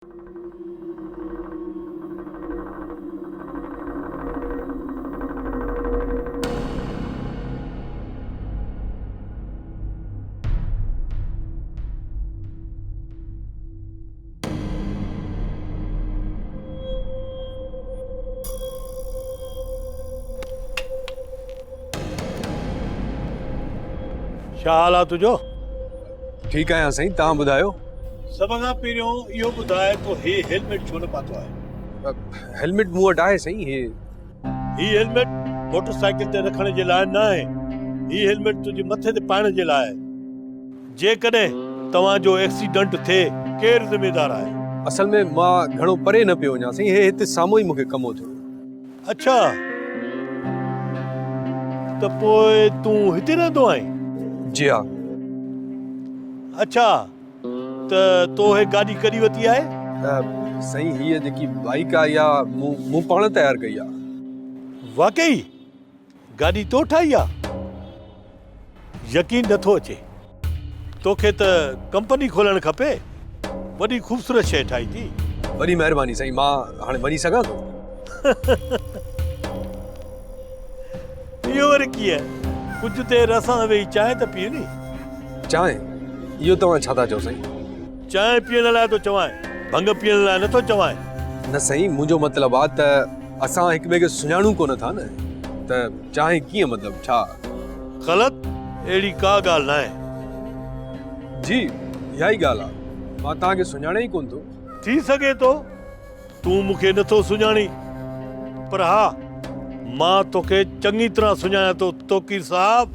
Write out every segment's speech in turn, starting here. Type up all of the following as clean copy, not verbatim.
ڇا حال آ تنهنجو؟ ٺيڪ آهيان سائين توهان ٻڌايو؟ سڀ کان پهريون اهو ٻڌاء تو هي هيلميٽ ڇو نه پاتو آهي؟ هيلميٽ مون وٽ آهي سائين هي. هي هيلميٽ موٽر سائيڪل تي رکڻ جي لاء نه آهي هي هيلميٽ تنهنجي مٿي تي پائڻ جي لاء آهي. جيڪڏهن توهان جو ايڪسيڊنٽ ٿئي ڪير ذميدار آهي؟ اصل ۾ مان گهڻو پري نه پيو وڃان سائين هي هتي سامهون ئي مون کي ڪم هو ٿورو. اڇا ته پوء تون هتي رهندو آهين؟ جي ها. اڇا ته تو هي گاڏي ڪڏهن وتي آهي؟ سائين هيء جيڪي بائيڪ آهي اها مون پاڻ تيار ڪئي آهي. واقعي؟ گاڏي تو ٺاهي آ؟ يقين نٿو اچي. توکي ته ڪمپني کولڻ کپي. وڏي خوبصورت شيء ٺاهي ٿي. وڏي مهرباني سائين مان هاڻي وڃي سگهان ٿو؟ اهو وري ڪيئن؟ ڪجهه دير اسان سان ويهي چانهه ته پيء ني. چانهه؟ اهو توهان ڇا ٿا چئو سائين؟ چانهه پيئڻ لاء ٿو چوانء، ڀنگ پيئڻ لاء نٿو چوانء. نه سائين منهنجو مطلب آ ته اسان هڪ ٻئي کي سڃاڻون ڪونه ٿا نه ته چانهه ڪيئن مطلب ڇا؟ غلط، اهڙي ڪا ڳالهه ناهي. جي اها ئي ڳالهه آ، مان توهان کي سڃاڻان ئي ڪونه ٿو. ٿي سگهي ٿو تون مون کي نٿو سڃاڻين پر ها مان توکي چڱي طرح سڃاڻان ٿو توقير صاحب.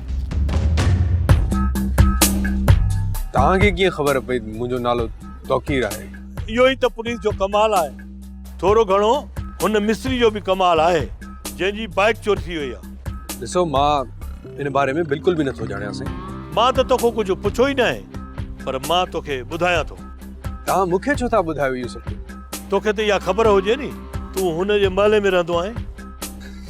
توهان کي ڪيئن خبر پئي منهنجو نالو توقير آهي؟ اهو ئي ته پوليس جو ڪمال آهي. ٿورو گهڻو هن مستري جو به ڪمال آهي جنهن جي بائيڪ چوري ٿي وئي آهي. ڏسو مان ان باري ۾ بلڪل به نٿو ڄاڻيان سائين. مان ته توکان ڪجهه پڇيو ئي ناهي پر مان توکي ٻڌايان ٿو. توهان مون کي ڇو ٿا ٻڌايو اهو سڀ ڪجهه؟ توکي ته اها خبر هجي ني تون هن جي محلي ۾ رهندو آهين.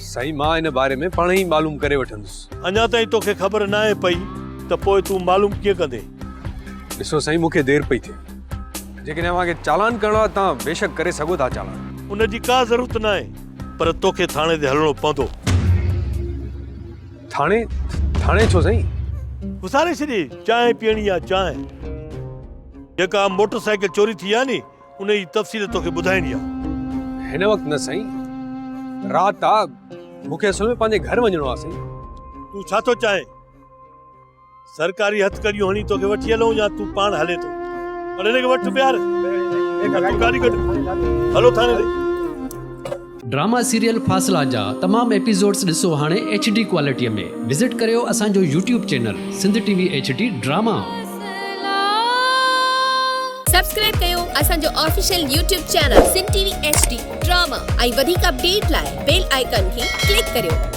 سائين مان ان باري ۾ پاڻ ئي معلوم ڪري وٺندس. اڃا تائين توکي خبر ناهي پئي ته پوء تون معلوم ڪيئن ڪندين؟ ڏسو سائين مون کي دير پئي ٿئي. جيڪڏهن اوهان کي چالان ڪرڻو آهي توهان بيشڪ ڪري سگهو ٿا چالان. ان جي ڪا ضرورت ناهي پر توکي ٿاڻي تي هلڻو پوندو. ٿاڻي؟ ٿاڻي ڇو سائين؟ وساري ڇڏي چانهه پيئڻي آ چانهه. جيڪا موٽر سائيڪل چوري ٿي آ ني ان جي تفصيل توکي ٻڌائڻي آ. هن وقت نه سائين رات آ مون کي اصل ۾ پنهنجي گهر وڃڻو آ سائين. تون ڇا ٿو چاهين؟ سرڪاري هٿڪڙيون هڻي توکي وٺي هلون يا تون پاڻ هلين ٿو؟ پر هن کي وٺ بيهار تون گاڏي ڪڍ هلو ٿاڻي تي. ڊراما سيريل فاصلا جا تمام ايپيسوڊس ڏسو هاڻي ايڇ ڊي ڪوالٽي ۾ وزٽ ڪريو اسان جو YouTube channel Sindh T V H D drama. Subscribe ڪيو اسان جو official YouTube channel Sindh T V H D drama ۽ وڌيڪ اپڊيٽ لاء بيل آئيڪان کي ڪلڪ ڪريو.